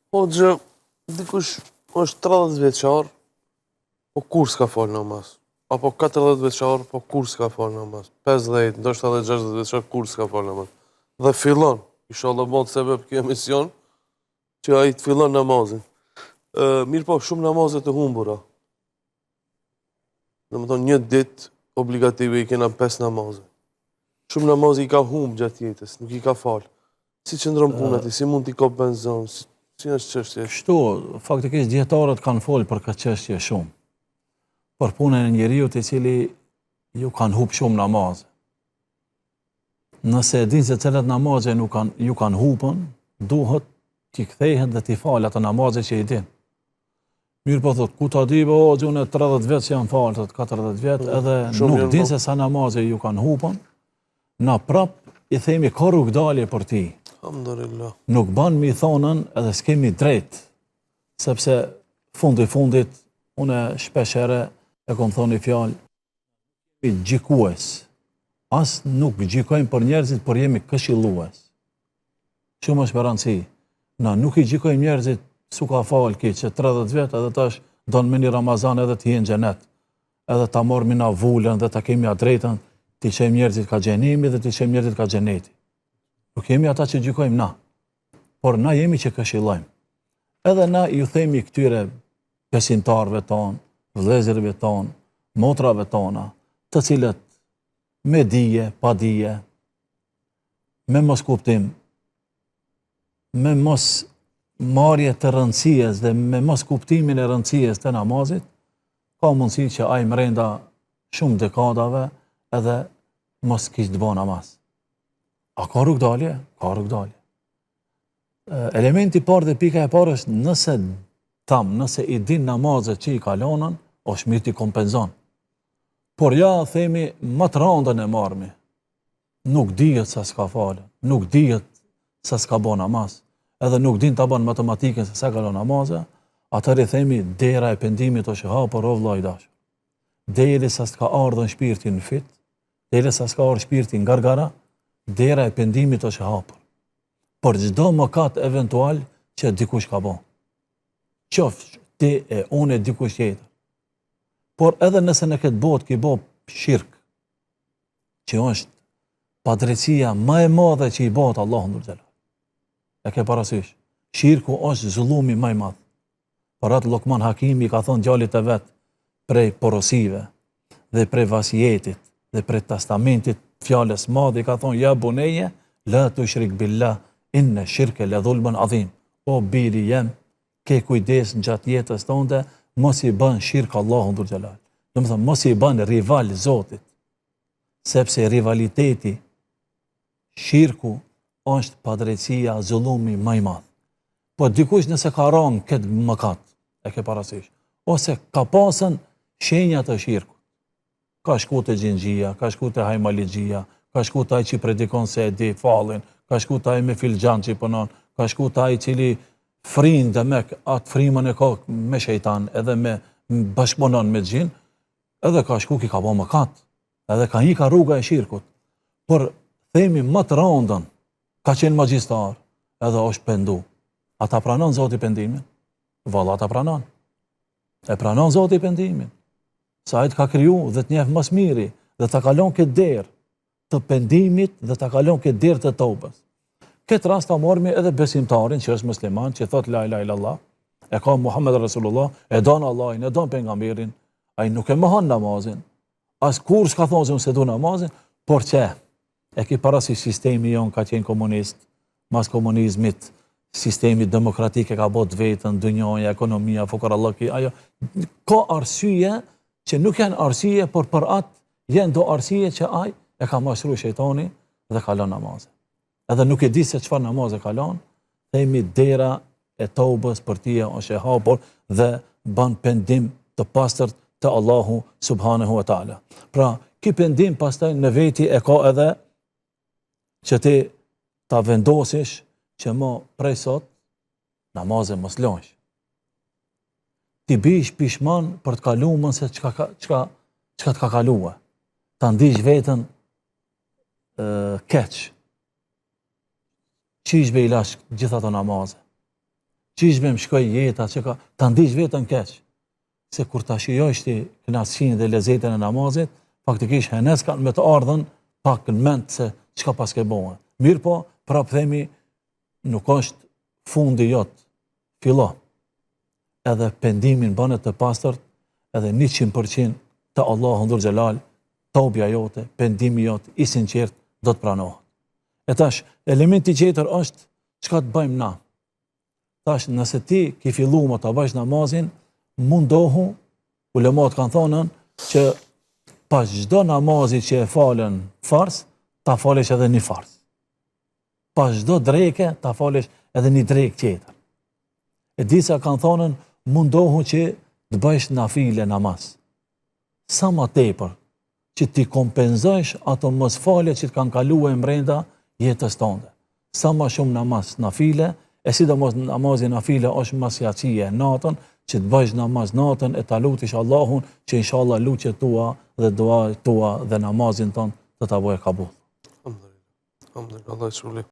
Hoxhë, dikush është 30 vjeçar, po kurrë s'ka falë namaz. Apo 40 vjeçar, po kurrë s'ka falë namaz. 50, ndoshta edhe 60 vjeçar, kurrë s'ka falë namaz. Dhe fillon, inshallah bëhet sebep ky emision, që ai të fillon namazin. Mirëpo, shumë namaze të humbura. Domethonë, një ditë obligative i kena 5 namaze. Shumë namaze i ka humb gjatë jetës, nuk i ka falë. Si qëndron puna ti, si mund t'i kompenzon, si, si është çështja? Kështu, faktikisht dijetarët kanë folë për këtë çështje shumë. Për punën e njeriut i cili ju kanë hup shumë namaze. Nëse e din se cilat namaze nuk kanë, ju kanë hupën, duhet t'i kthehet dhe t'i falë ato namaze që i din. Mirëpo thot, ku ta di, o, unë 30 vjet që jam falë, thot, 40 vjet, po, edhe nuk din se sa namaze ju kanë hupën, na prap i themi ka rrugëdalje për ti. Alhamdulillah. Nuk ban me i thonën edhe s'kemi drejt, sepse fundi fundit, unë shpeshherë e kom thonë një fjalë, jemi gjikues, as nuk gjikojmë për njerëzit, por jemi këshillues. Shumë është me rëndësi. Na nuk i gjikojmë njerëzit, s'u ka falë ky që 30 vjet edhe tash don me një Ramazan edhe të hi n'xhenet. Edhe ta marrim na vulën dhe ta kemi atë drejtën, t'i çojmë njerëzit ka xhehenemi dhe t'i çojmë njerëzit ka xheneti. Nuk jemi ata që gjikojmë na, por na jemi që këshillojmë. Edhe na ju themi këtyre besimtarëve tonë, vëllezërve tonë, motrave tona, të cilët me dije, pa dije, me moskuptim, me mosmarrje të rëndësisë dhe me moskuptimin e rëndësisë të namazit, ka mundësi që ai mrenda shumë dekadave edhe mos kish të bo namaz. A ka rrugëdalje? Ka rrugëdalje. Elementi i parë dhe pika e parë është nëse tam, nëse i din namazet që i ka lonën, është mirë t'i kompenzon. Por ja, themi, më të randën e marrmi. Nuk dihet sa s'ka falë, nuk dihet sa s'ka bo namaz, edhe nuk din ta bon matematikën se sa ka lon namaze, atëherë i themi dera e pendimit është e hapur o vëlla i dashur. Derisa s'ka ardhur shpirti në fyt, derisa s'ka ardhur shpirti në gargara, dera e pendimit është e hapur. Për çdo mëkat eventual që dikush ka bo. Qoftë ti e unë e dikush tjetër. Por edhe nëse në këtë botë ki bo shirk, që është padrejtësia më e madhe që i bëhet Allahut dhul xhelal. E ke parasysh. Shirku është zullumi më i madh. Për atë Lukman Hakimi i ka thonë djalit të vet prej porosive dhe prej vasijetit dhe prej testamentit fjalës madhe i ka thonë ja bunejje la tushrik billah inne shirke le dhulmun adhim. O biri jem, ke kujdes gjatë jetës tënde, mos i bën shirk Allahut dhul xhelal. Domethonë mos i bën rival Zotit. Sepse rivaliteti Shirku është padrejtësia, zullumi më i madh. Po dikush nëse ka ra në këtë mëkat, e ke parasysh, ose ka pasën shenja të shirkut. Ka shku te xhinxhia, ka shku te hajmalixhia, ka shku te ai që predikon se e di fallin, ka shku te ai me filxhan që punon, ka shku te ai i cili fryn demek atë frymën e ka me shejtan edhe me bashkëpunon me xhin, edhe ka shku ky ka bo mëkat. Edhe ka hi ka rruga e shirkut. Por themi më të randën, ka qenë magjistar, edhe është pendu. A ta pranon Zoti pendimin? Valla ta pranon. E pranon Zoti pendimin. Se ai të ka kriju dhe të njeh më së miri dhe ta ka lon këtë derë të pendimit dhe ta ka lon këtë derë të tobës. Këtë rast ta marrmi edhe besimtarin që është musliman, që thot la ilaha illallah, e ka Muhammed Rasulullah, e don Allahin, e don pejgamberin, ai nuk e mohon namazin, As kurrë s'ka thonë se unë s'e du namazin, por që e ki parasysh sistemi jonë ka qenë komunist, mas komunizmit, sistemi demokratik e ka bo të vetën, dynjaja, ekonomia, fukarallëki, ajo, ka arsye që nuk janë arsye, por për atë janë do arsye që ai e ka mashtru shejtani dhe ka lënë namazin. Edhe nuk e di se çfarë namaze ka lënë, themi dera e tobës për ti është e hapur dhe ban pendim të pastërt te Allahu subhanahu wa taala. Pra, ky pendim pastaj në veti e ka edhe që ti ta vendosish që më prej sot namaze mos lojsh. Ti bish pishman për të kalumen se çka çka çka të ka kalue. Ta ndish veten keq. Qysh be i lash gjithë ato namaze? Qysh be më shkoi jeta, që ka, ta ndish veten keq. Se kur ta shijojsh ti kënaqësinë dhe lezetin e namazit, faktikisht henez kanë me të ardhën pak në mend se çka paske bo. Mirëpo, prapë themi, nuk është fundi jot, fillo. Edhe pendimin bëne të pastërt, edhe 100% te Allahu dhul xhelal, tobja jote, pendimi jot, i sinqert, do të pranohet. E tash, elementi tjetër është, çka të bëjmë na? Tash, nëse ti ki fillu më ta bëjsh namazin, mundohu, ulemat kanë thonën, që pas çdo namazi që e falën farz, ta falësh edhe një farz. Pas çdo dreke, ta falësh edhe një drekë tjetër. E disa kanë thonën, mundohu që të bëjsh nafile namaz. Sa ma tepër që t'i kompenzojsh ato mosfalje që të kanë kalue mbrenda jetës tënde. Sa ma shumë namaz nafile, e sidomos namazi nafile është mas jacije natën, që të bëjsh namaz natën e ta lutish Allahun, që inshallah lutjet tua dhe duat tua dhe namazin tënd të ta bëjë kabul. Alhamdulillah. Alhamdulillah.